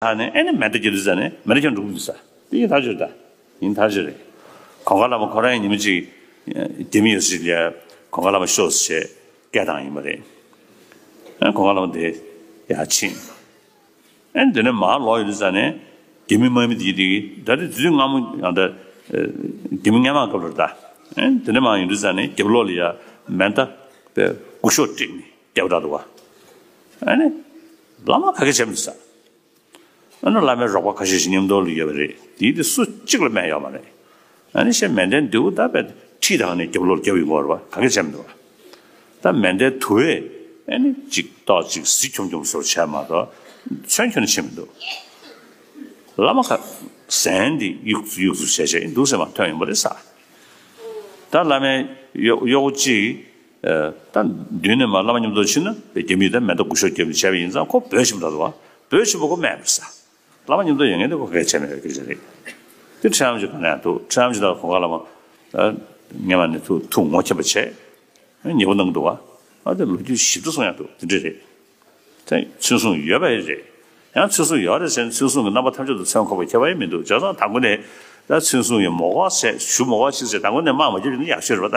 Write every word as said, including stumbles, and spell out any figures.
ཨ་ནི་ཨེ་ནི་མེ་མདའ་རྒྱག་དུས་ཙ་ནས་མེ་མདའ་ཁྱོན་འགྲོ་གི་འདུག་ས། དེ་ཡིན་ཐག་ཆོད་ད། ཡིན་ཐག་ཆོད་རེད། གོང་དཀར་བླ་མ་ཁོ་རང་ཡང་ཉི་མ་གཅིག་རྒྱ་མི་ཡོད་ས་ཅིག་ལ་གོང་དཀར་བླ་མ་ཤོག་ཟེར་བྱས་སྐད་བཏང་ཡིན་པ་རེད། ཨ་གོང་དཀར་བླ་མ་དེ་ཡར་ཕྱིན། ཨ་ནི་དེ་ནས་མར་ལོག་ཡོང་དུས་ཙ་ནས་རྒྱ་མི་དམག་མི་དེ་དེ་ད་དེ་དུས་ཚོད་སྔ་མོ་ཡང་ད་རྒྱ་མི་སྔོན་མ་སྐབས་ལ་རེད་ད། ཨ་ནི་དེ་ནས་མར་ཡོང་དུས་ཙ་ནས་རྒྱབ་ལོགས་ལ་ཡ་མེ་མདའ་དཔེ་སྒུག་ཤོག་བསྒྲིགས་ནས་བསྡད་པ་འདྲ་འདུག་བ། ཨ་ནི་བླ་མ་ག་གེ་བྱས་མི་འདུག་ས། ཨ་ནི་བླ་མའི་རོགས་པ་ཁ་ཤས་ཤིག་མཉམ་དུ་ལ་ཡོད་པ་རེད། དེའི་དེ་སུ་གཅིག་ལ་སྨན་ཡོད་མ་རེད། ཨ་ནི་ཤ་མེ་མདའི་མདེའུ་ད་དཔེ་ཁྲིད་དང་ནས་རྒྱབ་ལོགས་རྒྱབ་ཡོང་གི་རེད་བ། ག་གེ་བྱས་མི་འདུག་བ། ད་མེ་མདའི་དུ་བས་ཨ་ནི་གཅིག་ཏོག་གཅིག་གཟི་འཁྱོམ་འཁྱོམ་བཟོ་བྱས་མ་གཏོགས་ཚོན་ཁྱོན་ནས་ཕྱིན་མི་འདུག་བླ་མ་ཁ་ཟན་འདི་གཡུག་གཡུག་ཚུགས་བྱས་བྱས་འདུག་ཟེར་མ་ཐོན་ཡོང་པ་རེད་ས། ད་བླ་མའི་གཡོ་གཡོག་པོ་གཅིག་ད་མདུན་ནས་མར་བླ་མ་མཉམ་དུ་ཕྱིན་ན་དེ་རྒྱ་མིས་ད་མེ་མདའ་སྒུག་ཤོག་བརྒྱབ་ནས་བྱས་པ་ཡིན་ཙང་ཁོ་འབོད་ཆེན་པོ་འདྲ་འདུག་བ། འབོད་ཆེན་པོ་ཁོ་སྨྲས་པ་རེད་ས། བླ་མ་མཉམ་དུ་ཡོད་མཁན་དེ་ཁོ་གལ་ཆེ་མེད་པའི་སྐད་ཆ་རེད། དེ་ཁྲི་རམ་ཆེན་ག་ནས་འདུག་ཁྲི་རམ་ཆེན་དང་གོང་དཀར་བླ་མ་སྔོན་མ་ནས་ཐུགས་ཐུགས་ངོ་མཁྱེན་པ་བྱས། ཉེ་པོ་གནང་འདུག་བ། ཨ་དེ་ལོ་རྒྱུས་ཞིབ་ཏུ་གསུང་ཡག་འདུག་དེ་འདྲ་རེད། དེ་མཚན་སྲུང་ཡོད་པ་ཡིན་རེད། ཡང་མཚན་སྲུང་ཡོད་རེད་ཟེར་ན་མཚན་སྲུང་གི་རྣམ་པ་ཐམས་ཅད་དུ་མཚོན་ཁོམ་པ་ཁྱད་པར་ཡང་མི་འདུག་བྱས་ཙང་དང་པོ་ནས་ད་མཚན་སྲུང་གི་མོ་ག་ཟེར་ཞུ་མོ་ག་ཞིག་ཟེར་དང་པོ་ནས་དམག་མ་རྒྱབ་ཡིན་ན་ཡག་ཤོས་རེད་པ་ད།